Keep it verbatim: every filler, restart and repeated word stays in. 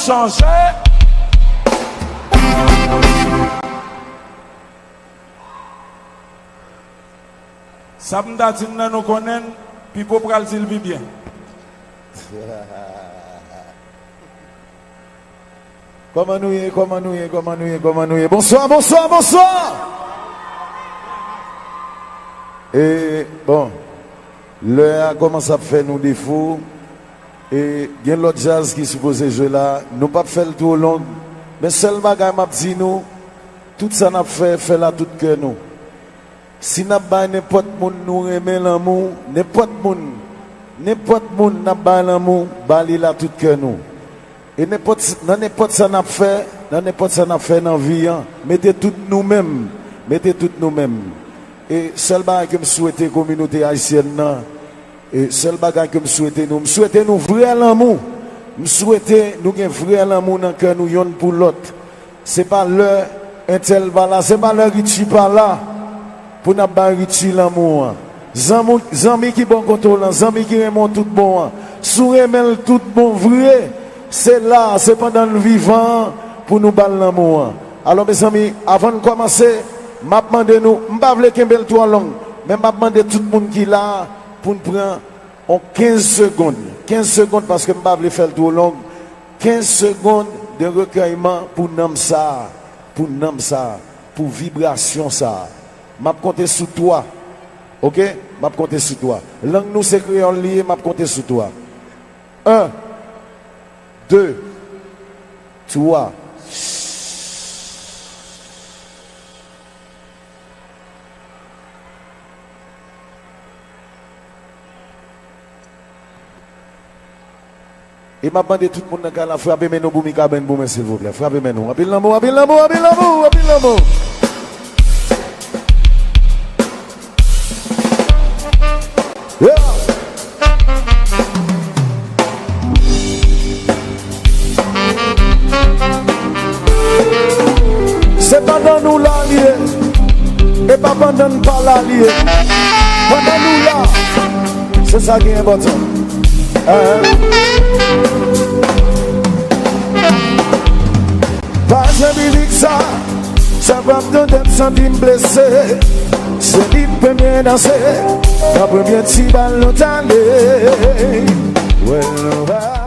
Chanje. Sa m ta di n nan, nou konnen, Pipo pral di l pi byen. Kòman nou ye? Kòman nou ye? Kòman nou ye? Kòman nou ye? Bonswa, bonswa, bonswa! E, bon, lè a kòmanse ap fè nou defo. E gen lòt djaz ki sipoze jwe la. Nou p ap fè l twò long. Men sèl bagay m ap di nou, tout sa n ap fè, fè l ak tout kè nou. Si n ap bay nenpòt moun nou renmen lanmou, nenpòt moun, nenpòt moun n ap bay lanmou, ba li l ak tout kè nou. E nenpòt, nan nenpòt sa n ap fè, nan nenpòt sa n ap fè nan vi an, mete tout nou menm, mete tout nou menm. E sèl bagay ke m swete kominote ayisyèn nan, e sèl bagay ke m swete nou, m swete nou vrè lanmou. M swete nou gen vrè lanmou nan kè nou yonn pou lòt. Se pa lè entèl pa la, se pa lè Richie pa la pou n ap bay Richie lanmou an. Zanmi, zanmi ki bò kote w lan, zanmi ki renmen w tout bon an, si w renmen l tout bon vre, se la, se pandan l vivan an pou nou ba l lanmou an. Alò, mezanmi, avan n kòmanse, m ap mande nou, m pa vle kenbe l twò long, men m ap mande tout moun ki la a pou n pran yon kenz segonn. Kenz segonn, paske m pa vle fè l twò long. Kenz segonn de rekèyman pou nanm sa a, pou nanm sa a, pou vibrasyon sa a. M ap konte sou twa. Oke? M ap konte sou twa. Lang nou se kreyòl li ye, m ap konte sou twa. En, de, twa. E m ap mande tout moun nan kay la frape men nou pou Mikaben pou mwen, silvouplè. Frape men nou. Anpil lanmou, anpil lanmou, anpil lanmou, anpil lanmou. Yeah. Se pandan nou la li ye, e pa pandan n pa la li ye. Pandan nou la, se sa ki enpòtan. Eh. Pa jan mizik sa, sa p ap tande m santi m blese. Se li k premye danse, nan premye ti bal nou t ale. Wè nou va.